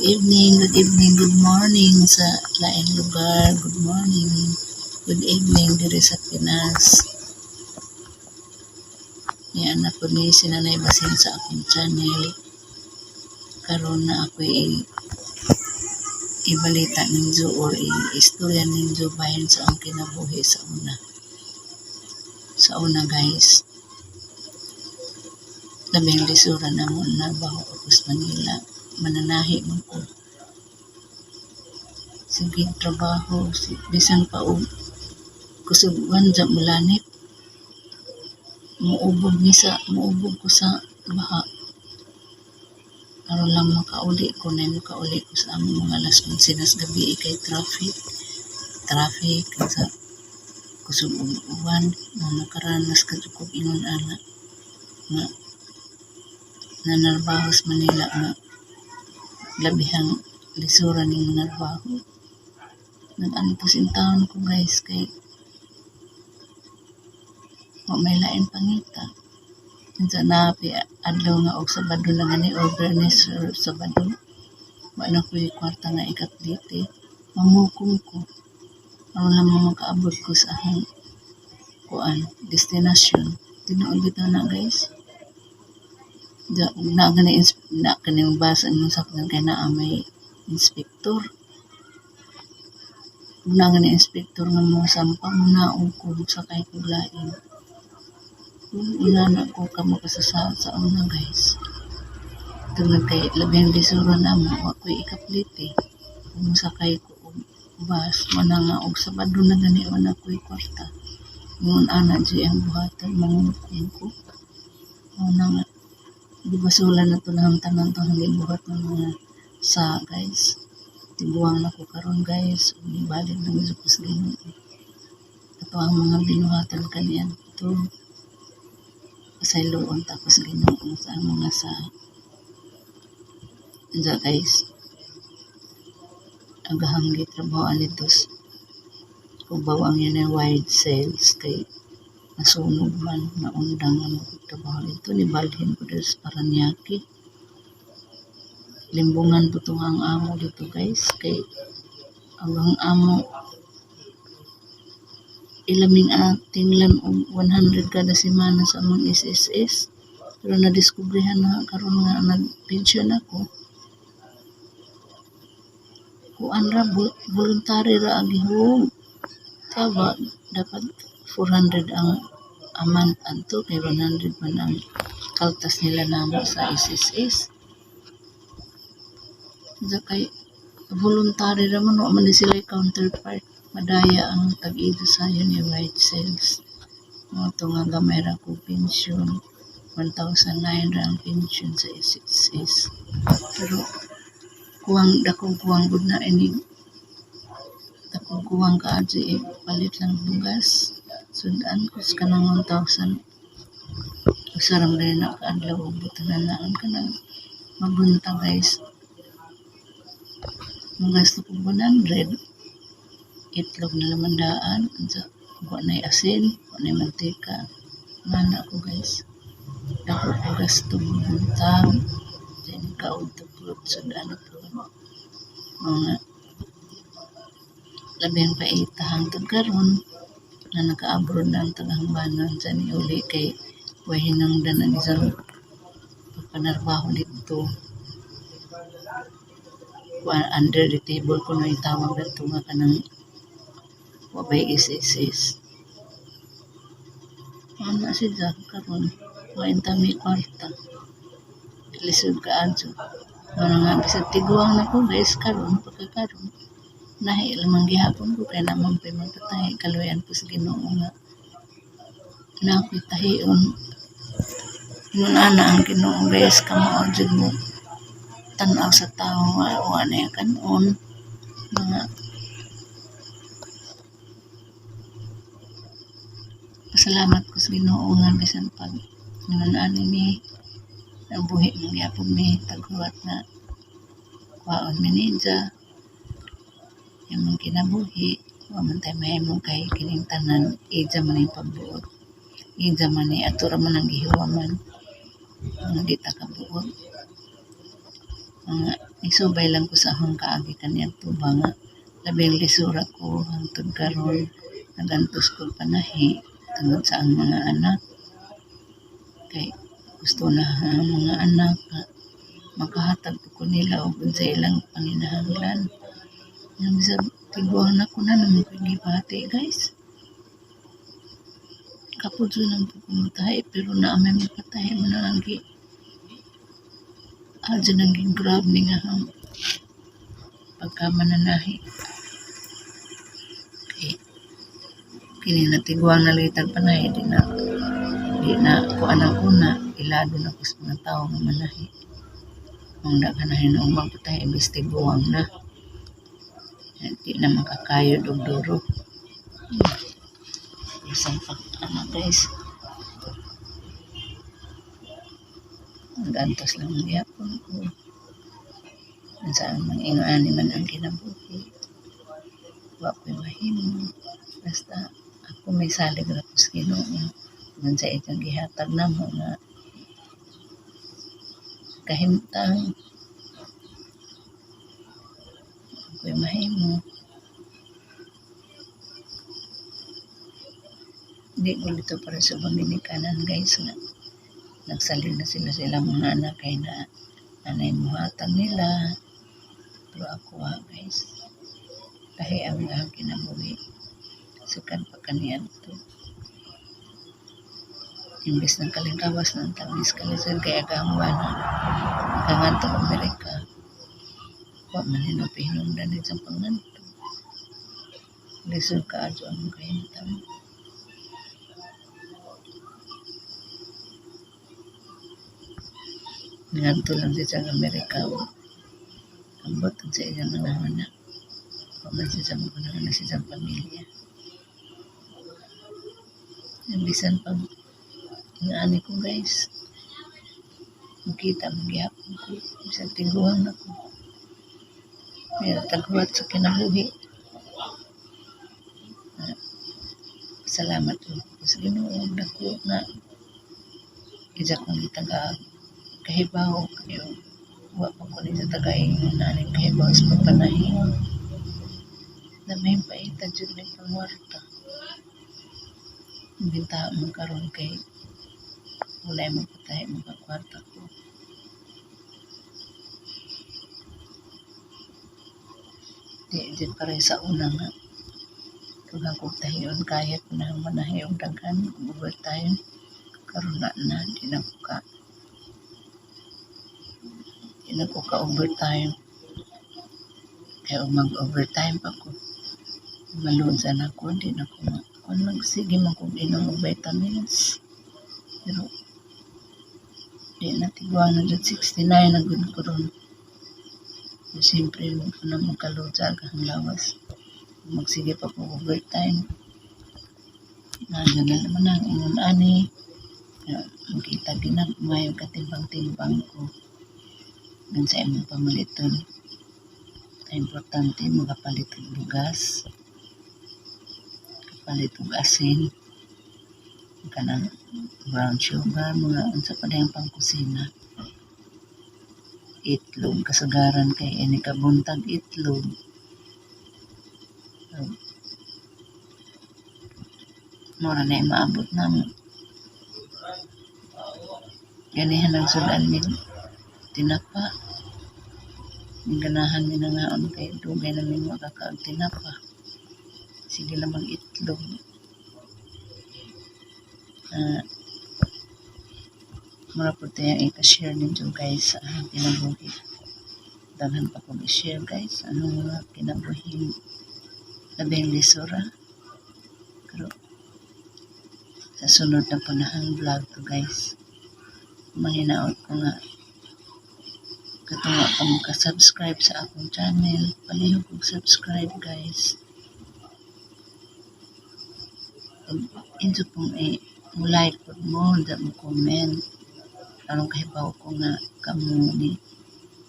Evening, good evening, good morning sa laing lugar. Good morning, good evening diri sa Pinas. Niana po ni si Nanay Basin sa akong channel. Karon na ako ibalita ninyo or i-istorya ninyo bahin sa ang kinabuhi sa una. Sa una, guys, labing lisura na mo narbaho ako sa Manila. Mananahi man ko. Sige trabaho, bisan pa og kusog wanja mulanit. Muubog ni sa muubog ko sa baha. Aron lang makauli ko na makauli ko sa among mga alas 11 nas gabi kay traffic. Traffic sa kusog og uwan nga nakaranas ka jud kog ingon ana nga nanarbaho sa Manila nga labihang lisura ning manarbaho. Nag-antos intawon ko, guys, kay wa may lain pangita. Unsa na adlaw nga og Sabado na gani or Biyernes or Sabado, wa na ko'y kwarta nga ikaplite. Mamukom ko. Aron lang makaabot ko sa akong kuan destinasyon. Tinuod bitaw na, guys. Da, na gani na kaning bus ang sakyan kay naa may inspektor. Na gani inspektor nga mo sampa munaog ko, sakay kog lain. Inana ko ka makasasa sa una, guys. Tungod kay labing lisura namo, wa ko'y ikaplite. Kung mosakay ko og bus, mo na nga og Sabado na gani, wa na ko'y kwarta. Ingon ana jud ang buhaton, mangukom ko. Mo na nga gibasula na to nang tanan to ang gibuhat ng mga sa, guys. Tiguang na ko karon, guys, ug nibalik na jud ko sa Ginoo. Ato ang mga binuhatan kaniadto. Pasayloon ta ko sa Ginoo sa mga sa. Unsa, guys, agahang gitrabahoan didto sa Cubao ang Uniwide Sales kay nasunog man, naundang na mo trabaho didto, nibalhin ko diri sa Parañaque. Limbungan po to ang amo dito, guys, kay ang amo ilaming tinglan og 100 kada semana sa among SSS, pero nadiskubrehan na karon nga nag-pension ako, kuan ra, voluntary ra ang gihug. Tama, dapat 400 ang a month adto kay 100 man ang kaltas nila namo sa SSS. Unsa kay voluntary ra man, wa man ni sila counterpart. Madaya ang tag-ida sa Uniwide Sales. Mao to nga gamay ra ko pensyon, 1,009 ra ang pensyon sa SSS. Pero kuwang dakong kuwang gud na inig dakong kuwang kaadto palit lang bugas. Sud-an ko sa kanang 1,000. Usa ra man na ka adlaw ug butanan kanang mabunta, guys. Mugasto kog 100, itlog na limandaan, unsa, wa nay asin, wa nay mantika. Ngana ko, guys. Dako ko gasto buntag, then kaudto pud sud-an pud. Mga labing paita hangtod karon nga naka-abroad na ang taga-hangbanon sa niuli kay way hinungdan ang isang pagpanarbaho didto. Kuan, under the table kuno itawag adto nga kanang wa bay SSS. Ana siya karon wa inta may kwarta. Lisod kaayo. Mao na nga bisag tiguang na ko, guys, karon pagkakaron nahi lamang gihapon ko kay naa man po'y magtatahi, kaluoyan po sa Ginoo nga naa ko'y tahion. Ingon ana ang Ginoo, guys, kamao jud mo tan-aw sa tawo nga wa nay kan-on mga. Pasalamat ko sa Ginoo nga bisan pag ingon ani mi nabuhi man gihapon mi taghuwat nga kuhaon mi niya imong kinabuhi, wa man tay mahimo kay kining tanan iya man ning pagbuot, iya man ni ato ra man ang gihiwaman nga di ta kabuot. Mga Nagsubay lang ko sa akong kaagi kaniadto ba nga labing lisura ko hangtod karon nagantos kog panahi tungod sa ang mga anak. Kay gusto na ang mga anak nga makahatag ko nila og unsa ilang panginahanglan. Nga bisag tiguang na ko na naman ko'y gibati, guys. Kapod jud lang po ko motahi, pero naa may magpatahi mo na ang gi adyo nang gi-grab ni nga ang pagkamananahi. Kay kini natiguang na litag panahi, di na kuan ang una ilado na ko sa mga tawo nga manahi. Ang daghan na hinuong magpatahi imbes tiguang na. Di na makakayod og duro. Bisan pag ana, guys. Nagantos lang gyapon ko. Unsa ang ingani man ang kinabuhi. Wa ko'y mahimo. Basta ako may salig ra ko sa Ginoo. Unsa iyang gihatag namo nga kahimtang. Ako'y mahimo. Di ko dito para sa Dominikanan, guys, nga nagsalig na sila sa ilang mga anak kay na anay muhatag nila. Pero ako ha, guys, lahi ang ang kinabuhi. Sikan pa kaniadto. Imbes ng kalingkawas ng tamis kalisod kay agangwa na makangadto Amerika. Wa man hinupi hinungdan sa panganto. Lisod kaadyo ang kahimtang. Ngadto lang siya sa Amerika. Ambot sa iyang anak. Wa man siya sa mga anak siya sa pamilya. Bisan pag ingani ko, guys, makita magyapon ko. Bisan tiguang na ko. May taghuwat sa kinabuhi. Salamat ko sa Ginoo dako nga isa kong gitaga kahibaw kayo wa pa ko ni sa tagaingon na aning kahibaw sa pagpanahi. Namay paita jud ni pangwarta. Binta man karon kay walay magpatahi magkakwarta ko. Di jud pareho sa una nga dugang kog tahion kaya ko na manahi og daghan overtime. Karon na na di na ko ka overtime. Kaya og mag-overtime pa ko maluod na ko, di na ko kun magsige man kog inom og vitamins. Pero di na, tiguang na jud, 69 na gud ko ron. Siyempre mo na magkaluod sa agahang lawas. Magsige pa ko overtime. Naa na naman ang ingon ani. Makita ginagmay katimbang-timbang ko. Dun sa imong pamaliton. Ang importante makapalit og bugas, kapalit og asin, kanang brown sugar, mga unsa pa dihang pangkusina. Itlog kasagaran kay ini kabuntag itlog. Mura na maabot namo. Ganihan ang sudan mig tinapa. Ganahan mi nangaon kay dugay na mi makakaog tinapa. Sige lang mag itlog. Mura pud tayong i-share ninyo, guys, sa akong kinabuhi. Daghan pa kong i-share, guys, ang mga kinabuhi labing lisura. Pero sa sunod na panahang vlog to, guys. Mahinaot ko nga katunga pa mo ka-subscribe sa akong channel. Palihog og subscribe, guys. Inso pong mo like pud mo, da mo comment. Aron kahibaw ko nga kamo ni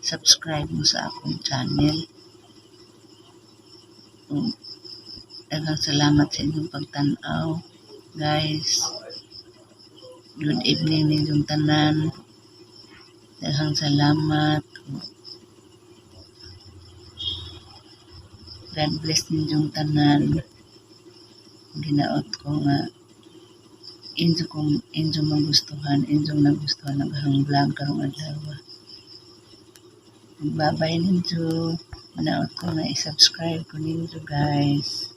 subscribe mo sa akong channel. Daghang salamat sa inyong pagtan-aw, guys. Good evening ninyong tanan. Daghang salamat. God bless ninyong tanan. Ginaot ko nga inyo kong inyo magustuhan, inyong nagustuhan ang akong vlog karong adlaw. Bye-bye ninyo. Manaot ko nga i-subscribe ko ninyo, guys.